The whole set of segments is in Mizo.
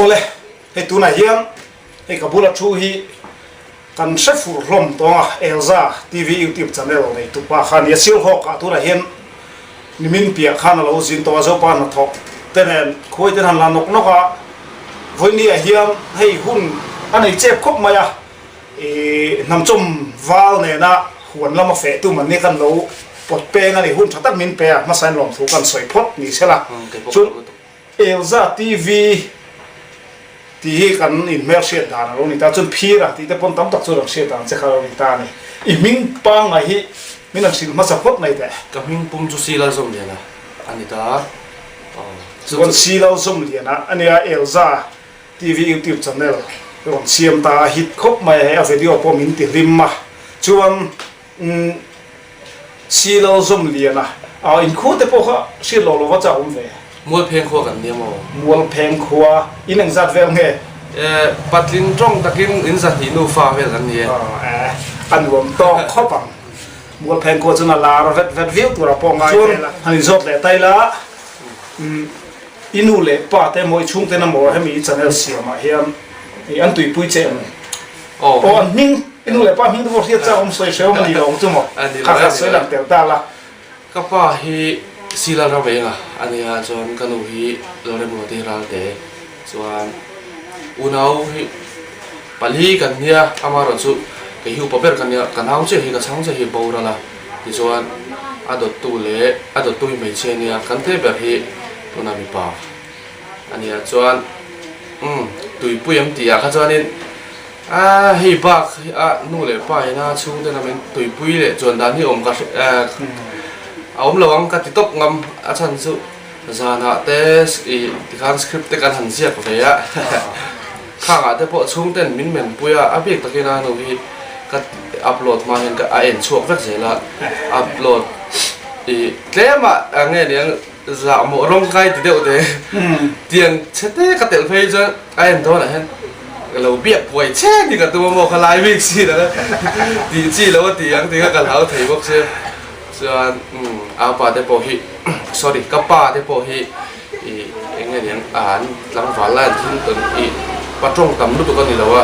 Awle, hei tunah hian hei ka bula thu hi kan hre fur hlawm tawng a, Elza TV YouTube channel nei tupa kha nia Sialhawk ah tunah hian nimin piah khan a lo zin tawh a, Zopa hnathawk te nen khuai ten han la nawk nawk a, vawinia hian hei hun a nei chep khawp mai a, I hnamchawm val nena huan lama feh tum an ni kan lo pawt peng a ni, hun tha tak min pe a, hmasain lawmthu kan sawi phawt ni sela. Chuan Elza TV tih hi kan inhmelhriat dan a lo ni ta, chuan Phira tih te pawn tam tak chuan an hriat dan che kha a lo ni ta a ni. I hming pangngai hi min han hrilh hmasa phawt mai teh. Ka hming pum chu Silalzawmliana a ni ta. Chuan Silalzawmliana a nia Elza TV YouTube channel rawn siam ta a hit khawp mai a, hei a video pawh min ti hlim a, chuan umm Silo zawm lian a, ah inkhua te pawh kha hriat loh lova chak awm ve. Mualpheng khua kan nia maw? Mualpheng khua in engzat vel nge? Eh, patling tawng takin in zahnih nufa vel kan ni e. Eh, a nuam tawk khawp ang. Mualpheng khua chuan a lar vet vet viau tura pawh ngai vel a. Han inzawt leh ta ila, umm I nu leh pa te emaw i chhungten emaw hemi i channel siamah hian i an tuipui che em? Aw an hming, i nu leh pa hming te pawh hriat chak awm sawi hrehawm a ni lo ang chu maw? Kha kha sawi lang tel ta la. Ka pa hi Silal Ravenga a nia chuan ka nu hi Lalremruati Ralte chuan unau hi pali kan nia amaherawhchu kei hi upa ber ka nia ka nau chiah hi ka chhang chiah hi boral a. Tichuan, a dawttu leh a dawttu hi hmeichhia nia, kan te ber hi tuna mipa a nia. Chuan, umm, tuipui an tih ah kha chuanin aaa hei bak hi a nu leh pa ina chhungte lam in tuipui leh chuan dan hi awm ka hre eh a awm lo ang ka ti tawp ngam a chhan chu zanah te ih tikhan script te kan han ziak ve a Khangah te pawh chhungten min menpui a, a bik takin a nu hi ka upload hma hian ka a en chhuak vek zel a, upload i tlem ah nge niang zahmawh rawng kai ti deuh te tiang chhe te ka telh phei chuan a en dawn ah hian ka lo biak buai che ni ka tum a maw kha lai bik si lo tih chi lo a ti ang tih kha ka hlau thei bawk sia chuan a pa te pawh hi sorry ka pa te pawh hi I eng nge niang an tlangval lai an thil tawn i patawng tam lutuk a ni lo a,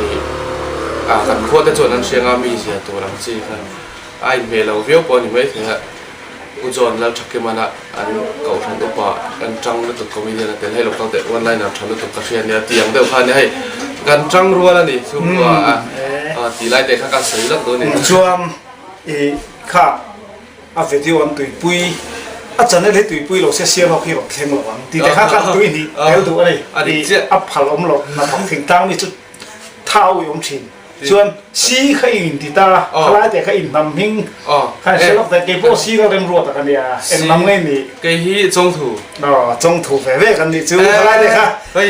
i a kan khua te chuan an hria nga mi zia tur ang chi kha a inhmeh lo viau pawh a ni maithei a, U John Lalthakimana an kohhran upa an tang lutuk comedian a tel hei lo kal teh one liner tha lutuk ka hria nia tih ang deuh kha a nia hei kan tang rual a ni chhungkua a tih lai te kha ka sawi lawk dawn a ni. Chuan i kha A video an tuipui, a channel hi tuipui lo se siam ho khi rawn thleng lo ang tih te kha khan tui hnih tel duh a ni. I a phal awm lo hnathawk thingtlang mi chu thau i awm thin. Chuan si kha i inti ta, khalai te kha inhnam hming khan hre lawk ta, kei pawh si ka remruat a ka nia, enghnam nge ni? Kei hi Chawngthu. Aw, Chawngthu ve ve kan nih chu, khalai te kha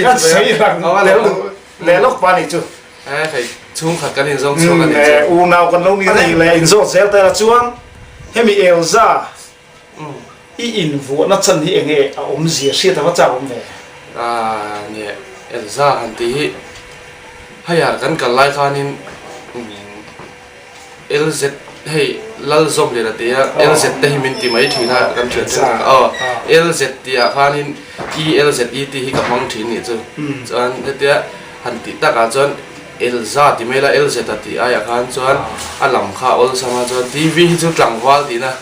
kan sawi lang tel duh leh lawk pa nih chu. He hei chhungkhat kan inzawng chhuak a nih chu. Unau kan lo ni rih leh inzawt zel ta ila chuan hemi Elza i invuahna chan hi enge a awmzia hriat ava chak awm ve? Aaa nia Elza han tih hi hei kan kal lai khanin LZ hei Lalzawmliana ti a LZ te hi min ti mai thin a kan thian then kha aw LZ tih ah khanin ELZE tih hi ka hmang thin nih chu chuan hetia han tih takah chuan Elza ti mai la LZ a tih aiah khan chuan a lam kha awlsam a chuan TV hi chu tlangval tihna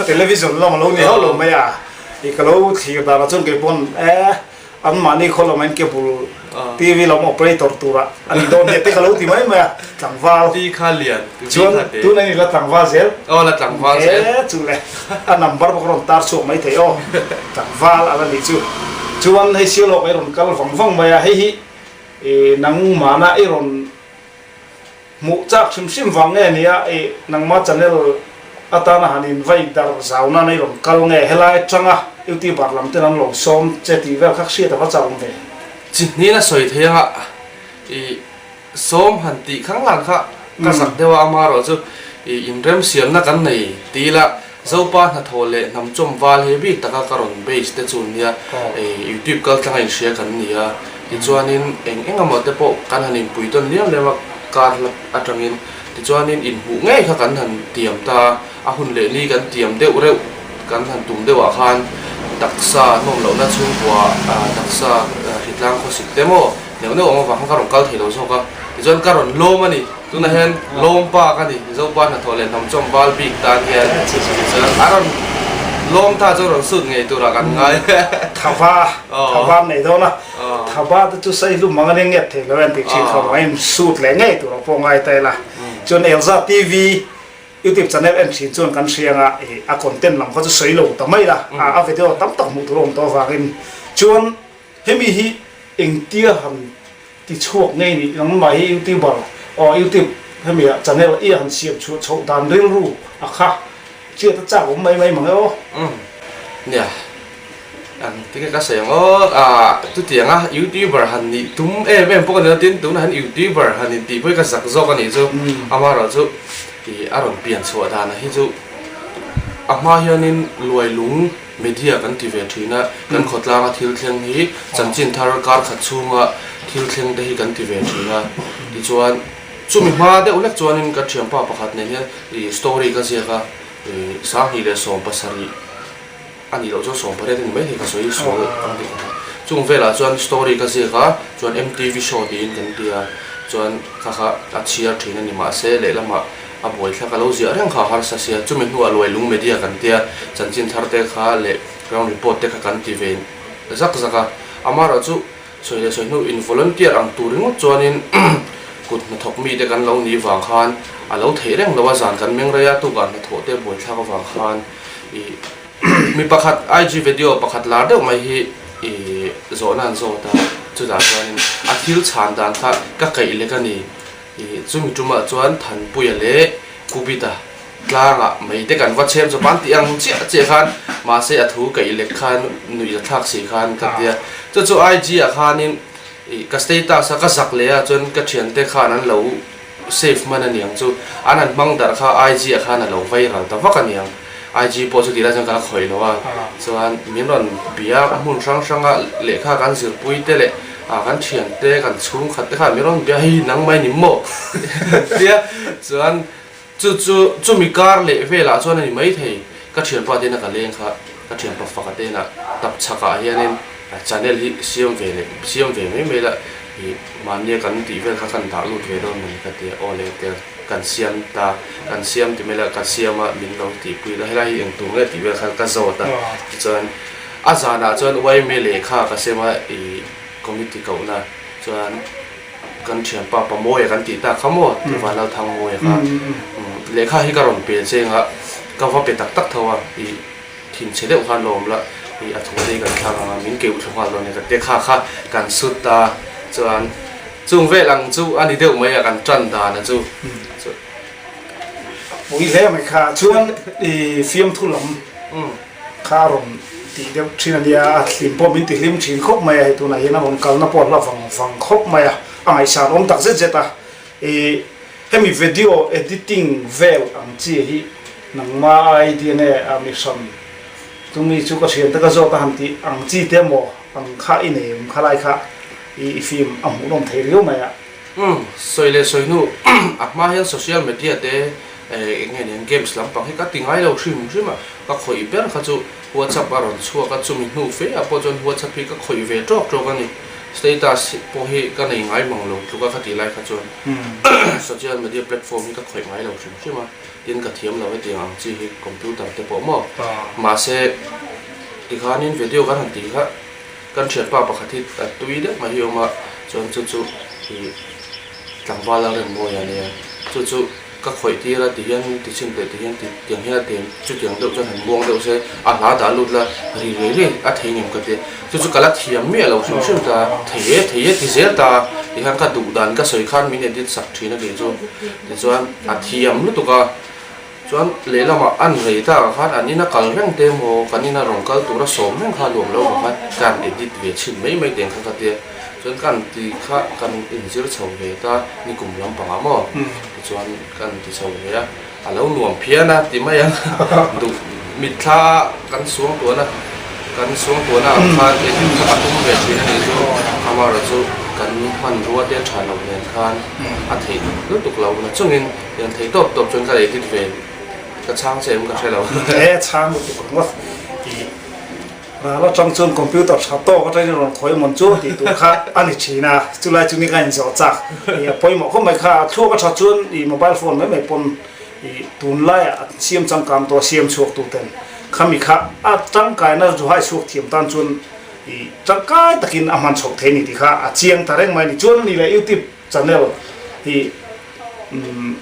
Television lam a lo ni hauh lo mai a i ka lo thlir danah chuan kei pawn e An mahni khaw lam in cable TV lam operator tura a ni dawn nia te ka lo ti mai mai a, tlangval. Ti kha lian, vi kha te. Chuan tuna in la tlangval zel. Aw la tlangval zel. E chu le, a number pawh ka rawn tar chhuak mai thei aw, tlangval a la ni chu. Chuan hei Sialhawk i rawn kal vang vang mai a, hei hi nangmahna i rawn Hmuh chak hrim hrim vang nge nia i nangma channel atana han in vai dar zau nan a i rawn kal nge helai atanga youtuber lam ten an lo sawm che tih vel kha hriat a va chak awm ve. Chi hnin a sawi thei anga i sawm han tih khang lang kha ka zak deuh a amaherawh chu i inremsiamna kan nei ti ila Zopa hnathawh leh hnam chawm val he bik taka ka rawn base te chu nia i youtube kal tlanga inhria kan ni a tichuanin eng eng emaw te pawh kan han inpui tawn liam liam a kar hla atangin tichuanin inhmuh ngei kha kan han tiam ta a hun leh ni kan tiam deuh reuh kan han tum deuh ah khan taksa nawm lohna chhungkua taksa. Hritlang khawsik te maw neuh neuh awm avang khan ka rawn kal thei lo zawk a, tichuan ka rawn lawm a ni. Tunah hian lawm pa ka ni, Zopa hnathawh leh hnamchawm val bik tan hian tichuan a rawn lawm ta chu rawn sut ngei turah kan ngai. Thava, thava an nei dawn a, thava te chu Saihlum ang a nia nget thei lo en tih thin kha vangin sut leh ngei turah pawh ngai ta ila. Chuan Elza TV YouTube channel en thin chuan kan hria anga ih a content lam kha chu sawi lo ta mai la, a video tam tak hmuh tur a awm tawh avangin chuan hemi hi engtia han ti chhuak ngei nih nangmah hi youtuber aw youtube hemi ah channel i han siam chhuah chhoh dan rilru a kha chiat a chak awm mai mai mang e aw. Umm nia Ang tinge ka sawi ang aw, ah chutianga youtuber han nih tum em em pawh ka ni lo tin tunah hian youtuber han intih pawh hi ka zak zawk a nih chu amaherawhchu ih a rawn pian chhuah danah hi chu a hma hianin luailung media kan ti ve thin a, kan khawtlanga thil thleng hi chanchin thar kar khat chhunga thil thleng te hi kan ti ve thin a, tichuan chumi hma deuh hlek chuanin ka thianpa pakhat nen hian ih story ka ziak a ih 2017. A nih loh chuan 18 a ni mai thei ka sawi sual ang tih ka hmu. Chung velah chuan story ka ziak a, chuan MTV show tiin kan ti a, chuan kha kha a chhiar thin a ni mahse lehlamah a buaithlak a lo ziah reng kha a harsa sia. Chumi hnuah Luailung Media kan tia, chanchin thar te kha leh ground report te kha kan ti ve zak zak a. Amaherawh chu sawi leh sawi hnu in volunteer ang tur ringawt chuanin kut hnathawk mite kan lo nih vang khan a lo theih reng lo a, zan kan meng rei a, tukah hnathawh te buaithlak avang khan ih Mi pakhat IG video pakhat lar deuh mai hi ih zawhna an zawt a, chutah chuanin a thil chhan dan kha ka kaih lek a ni. Ih chumi tumah chuan Thanpuia leh Kubita tlangah mai te kan va chhem chawp a, an tih ang chiah chiah khan mahse a thu kaih lek khan nuih a thlak si khan ka ti a. Chu chu IG ah khanin ih ka status a ka zak leh a chuan ka thiante khan an lo Save hman a niang chu an han hmang darh kha IG ah khan a lo viral ta vak a niang. IG pawh chu tih lai chuan ka la khawih lo a, chuan min rawn bia a hmun hrang hrang a lehkha kan zirpui te leh ah kan thian te kan chhungkhat te khan min rawn bia hei nang mai ni maw tia chuan chu chu chumi kar leh velah chuan a ni maithei ka thianpa te ina ka leng kha ka thianpa faka te ina tap chhakah hianin channel hi siam ve leh siam ve mai mai la Ih, mahnia kan tih vel kha kan dah lut ve dawn mawni ka ti a, aw le tel kan siam ta, kan siam ti mai la, ka siam a min lo tihpui la, helai hi eng tur nge tih vel khan ka zawt a, tichuan a zanah chuan yma lehkha ka sem a, ih committee kohna chuan kan thianpa Pamawia kan tih tak kha maw, Vanlalthangmawia kha, lehkha hi ka rawn pe cheng a, ka va pe tak tak tho a, ih. Thinchhe deuh khan lo awm la, hei a thu te hi kan thlak ang a, min keuh thlu nghal dawn nia ka ti a, kha kha kan sut a, chuan chung vel ang chu a ni deuh mai a kan tan dan a chu. Pui hle mai kha, chuan i fiamthu lam kha a rawn tih deuh thin a nia, a hlim pawh min ti hlim thin khawp mai a, hei tunah hian a rawn kalna pawh a hla vang vang khawp mai a, a ngaihsan awm tak zet zet a, i hemi video editing vel ang chi hi Nangma idea nge a mi hran chumi chu ka hrian te ka zawt a han tih ang chi te maw ang kha i nei awm kha lai kha i i film a hmuhnawm thei riau mai a. Umm sawi leh sawi hnu a hma hian social media te eng nge niang games lampang hi ka ti ngai lo hrim hrim a, ka khawih ber kha chu WhatsApp a rawn chhuak a, chumi hnu fe ah pawh chuan WhatsApp hi ka khawih ve tawk tawk a ni, status pawh hi ka nei ngai mang lo tluk a ka tih lai kha chuan social media platform hi ka khawih ngai lo hrim hrim a. Tin ka thiam lo hetiang ang chi hi computer te pawh maw. Mahse tikhanin video kan han tih kha kan thianpa pakhat hi a tui deuh mai hi a awm a, chuan chu chu ih tlangval a rem mawi a nia, chu chu ka khawih tir a tihian ti chhin teh tihian ti tiang hian a tiang chutiang deuh chuan han muang deuh se a hla dah lut la ri rei rei a thei ngem ka ti, chu chu ka la thiam miah lo hrim hrim ta, thei e thei e ti zel ta tikhan ka duh dan ka sawi khan min edit sak thin a tih chu. Tichuan a thiam lutuk a, chuan lehlamah an rei tak ah khan an ina kal reng te emaw kan ina rawn kal tura sawm reng kha nuam lo vang khan kan edit ve chhin mai mai teng kha ka tia, chuan kan ti kha kan inzir chho ve ta nikum lampangah maw tichuan kan ti chho ve a. A lo nuam phian a ti mai ang, duh mitthla kan suang tuan a, kan suang tuan a ang khan edit kha ka tum ve thin a nih chu, amaherawh chu kan hmanrua te tha lo nen khan a theih lutuk lo na chungin hian thei tawp tawp chuan ka edit ve ka chhang che em ka hre lo. E chhang lutuk ang aw i. Ral atang chuan computer tha tawk atangin rawn khawi mawn chu tih tur kha a ni thin a, chulai chu ni ka inzawh chak. I a pawimawh khawp mai kha, a thluak a tha chuan i mobile phone mai mai pawn i tunlaiah a siam changkang tawh a siam chhuak tu ten khami kha a tangkaina zuhai chhuak thiam tan chuan i tangkai takin a hman chhoh thei a ni tih kha a chiang ta reng mai a ni. Chuan a ni leh youtube channel hi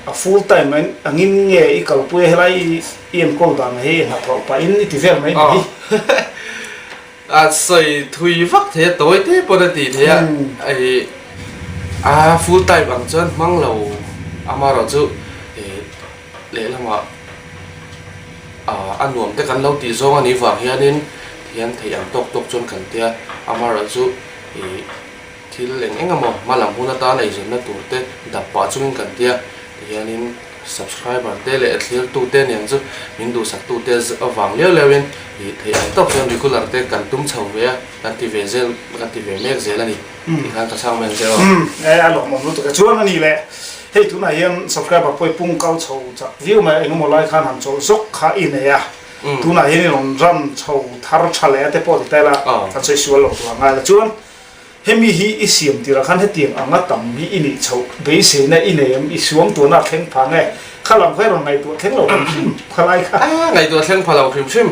A full time angin nge i kalpui a helai i enkawl dan hi hnathawh pahin i ti vel mai ni hi. A sawi thui vak thei a tawi te pawn a ti thei a hei a full time ang chuan hmang lo amaherawh chu lehlamah a nuam te kan lo tih zawng a nih vang hianin tihian theih ang tawk tawk chuan kan tia amaherawh chu ih. Thil eng eng emaw hma lam hun atan eizawnna tur te dap pah chungin kan tia, tihianin subscriber te leh thlirtu te nen chu min duhsak tu te avang liau liau in ih theih ang tawk chuan regular te kan tum chho ve a, kan ti ve zel kan ti ve mek zel a ni tih khan ka chhang mai ang che aw. Umm e a lawmawm lutuk e, chuan a ni le hei tunah hian subscriber pawh i pung kal chho chak viau mai a, engemaw lai khan han chawlh zawk kha i nei a, tunah hian i rawn ran chho thar tha leh a te pawh ti ta ila kan sawi sual lo tur a ngai la chuan Hemi hi i siam tirah khan hetiang anga tam hi i nih chhoh beiseina i nei em? I suam tuahna a thleng pha nge? Kha lam kha i rawn ngaihtuah thleng lo hrim hrim kha lai kha. A ngaihtuah thleng pha lo hrim hrim.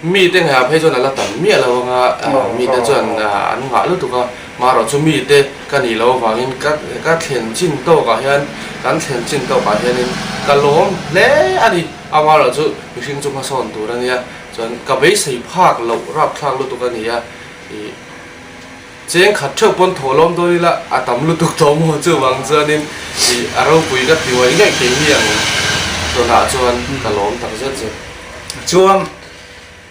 Mite ngaiah phei chuan a la tam miah lo anga mite chuan an nghah lutuk a, marawh chu mite ka nih loh avangin ka ka thlen chin tawkah hian kan thlen chin tawkah hianin ka lawm hle a ni. Amaherawh chu mihring chu hmasawn tur a nia, chuan ka beisei phak loh rapthlak lutuk a ni a, ih. Cheng khat theuh pawn thaw lawm dawn ila a tam lutuk tawh maw chuvang chuanin ih a ropui ka ti uai ngaih kei hi ang tawnah chuan ka lawm tak zet zet. Chuan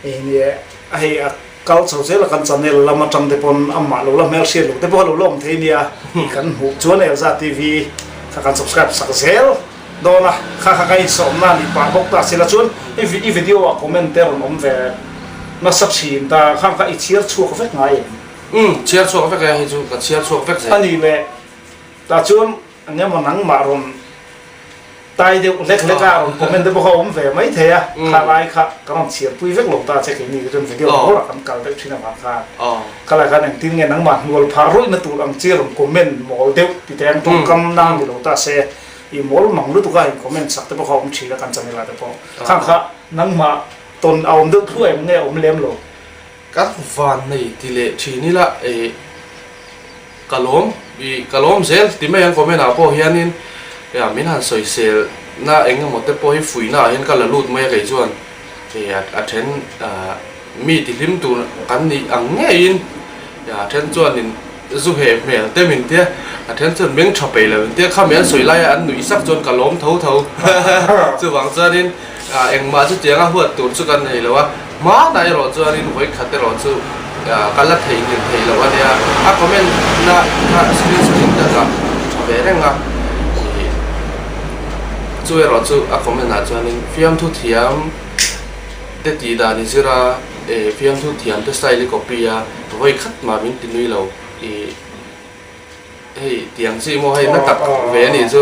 eng nge hei a kal chho zel a kan channel lam atang te pawn amah lo la hmelhriat loh te pawh a lo la awm thei nia kan hmuh chuan Elza TV kha kan subscribe sak zel dawn a kha kha ka insawmna a nih pah bawk ta sela chuan i video ah comment te rawn awm ve nasa thin ta khang kha i chhiar chhuak vek ngai em? Umm chhiar chhuak vek e hei chu ka chhiar chhuak vek zel. A nih leh tah chuan eng emaw nangmah rawn tai deuh hlek hlek a rawn comment te pawh kha awm ve mai thei a kha lai kha ka rawn chhiar pui vek lo ta che keini chuan video bawrah kan kal deuh thin avang khan kha lai khan engtin nge nangmah hnual phah rawihna tur ang chi rawn comment mawl deuh ti te ang tawngkam nang ni lo ta se i mawl mang lutuk a in comment sak te pawh kha awm thin a kan channel ah te pawh khang kha nangmah tawn a awm deuh thluah em nge awm lem lo. Kan van nei ti leh thin ila eh ka lawm ih ka lawm zel ti mai ang comment ah pawh hianin min han sawisel na eng emaw te pawh hi fuihna ah hian ka la lut mai a kei chuan eh a then ah mi ti hlim tur kan nih ang ngeiin a then chuanin Zu heh hmel te min tia, a then chuan meng tha peih lo in tia, khami an sawi laia an nuih sak chuan ka lawm tho tho. Chuvang chuanin engmah chutianga huat tur chu kan nei lo a, hmanah erawh chuanin vawikhat erawh chu ka la theihnghilh theih loh a nia. A comment na kha screenshot in ka dah tha ve reng a, chu erawh chu a comment ah chuanin fiamthu thiam te tih dan i zir a, fiamthu thiam te style i copy a, Vawi khat mah min ti nui lo i hei tiang chi maw hei na tak ve a nih chu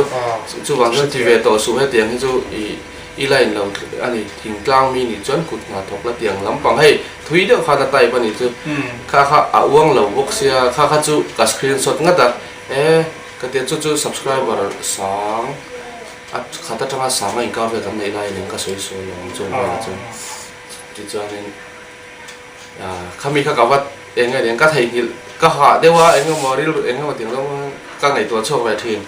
chuvang chuan ti ve tawh suh hetiang hi chu i i line lo a ni thingtlang mi nih chuan kut hna thawk la tiang lampang hei thui deuh khan a type a nih chu kha kha a uang lo bawk sia kha kha chu ka screenshot ngat a e ka tia chu chu subscriber sang a khat atanga sang a inkar vel kan neih lai nen ka sawi sawi lo ang chuan chuan tichuanin. Khami kha ka va eng nge eng ka theihnghilh ka hah deuh a eng emaw rilru eng emaw tiang zawng ka ngaihtuah chhuak ve thin.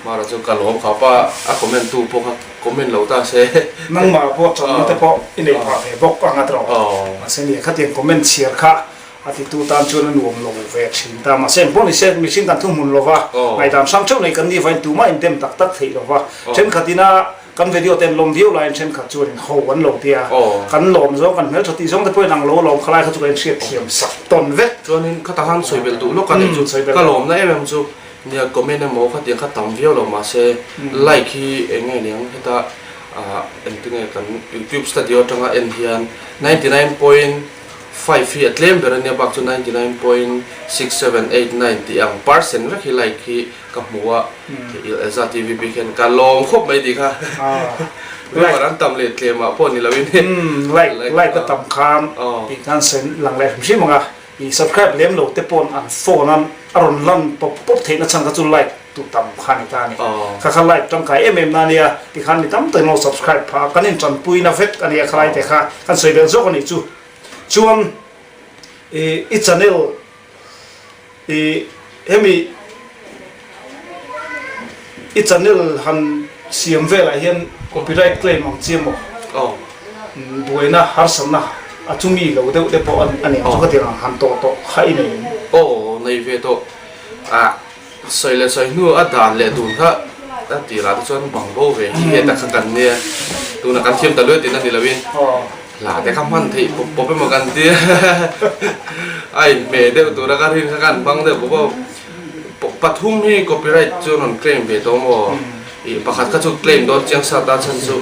Mahra chu ka lawm kha pa a comment tu pawh kha comment lo ta se. Nangmah pawh chawlhna te pawh i nei phah ve bawk ang a tawh. Mahse nia khatiang comment chhiar kha a titu tan chuan a nuam lo ve thin ta. Mahse engpawh ni se mihring kan thuhmun lo va, ngaihdan hrang theuh nei kan nih vain tumah indem tak tak theih lo va. Thenkhat ina Kan video te an lawm viau laiin thenkhat chuan in ho an lo tia, kan lawm zawng kan hmeltha tih zawng te pawhin ang lo lawm khalai kha chu kan inhriat thiam sak tawn vek. Chuanin khata khan sawi belh duh lawk a nih chu ka lawmna em em chu nia comment emaw khatiang kha tam viau lo mahse like hi eng nge niang heta ah engtinge kan youtube studio atanga en hian 99.5 hi a tlem ber ania bak chu 99.6789 tih ang percent vek hi like hi Ka hmu a, Elza TV bik hian ka lawm khawp mai tih kha. Viewer an tam leh tlem ah pawh ni lo in. Umm like like a tam khan tih khan sen lang leh hrim hrim ang a, i subscribe lem lo te pawn an phone an a rawn lan pawp pawp theih na chhan kha chu like tu tam kha ni ta a ni. Kha kha like tangkai em em na nia tikhan mi tam takin lo subscribe phah a, kan in tanpui na vek a nia khalai te kha kan sawi belh zawk a nih chu. Chuan i i channel I hemi i channel han siam velah hian copyright claim ang chi emaw buaina harsatna a chumi lo deuh te pawh a nei ang chu ka tir ang han tawh tawh kha i nei em? Aw nei ve tawh a sawi leh sawi hnu a dan leh dun kha a tirah te chuan bang bo ve hi he tak kha kan nia tunah kan thiam ta luai tihna ni loin Hla te kha hman theih pawp pawp emaw kan ti a inhmeh deuh tura ka rin kha kan hmang deuh bawk a, pathum hi copyright chu rawn claim ve tawh maw ih pakhat kha chu claim dawn chiang sa ta chhan chu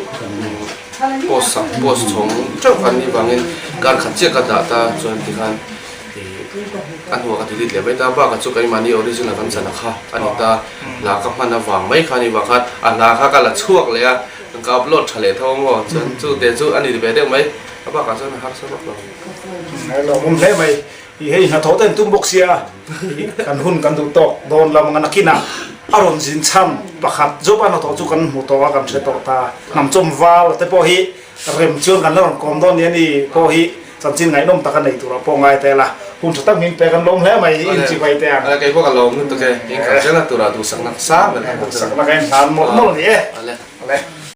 post sak post chhawng teuh khan ni vangin kar khat chiah ka dah ta chuan tikhan ih a hnuah ka delete leh mai ta bakah chu keimahni original kan chan a kha a ni ta hla ka hman avang mai kha ni vang khan a hla kha ka la chhuak leh a. Ka upload tha leh tho ang aw, chuan chu te chu a ni ve deuh mai, a bakah chuan a harsa vak lo. A lawmawm hle mai, i hei hnathawh te an tum bawk sia, kan hun kan duh tawk dawn lam ang a nakinah a rawn zin chhan pakhat zawk a hnathawh chu kan hmu tawh a kan hre tawh ta, hnamchawm val te pawh hi rem chuan kan la rawn kawm dawn nia ni pawh hi chanchin ngaihnawm tak a nei turah pawh ngai tel a, hun tha tak min pek an lawm hle mai, in chi vai te ang. Kei pawh ka lawm lutuk e, in kal zel a turah duhsakna ka sang ber duhsakna ka inhlan mawlh mawlh a ni e. Ale.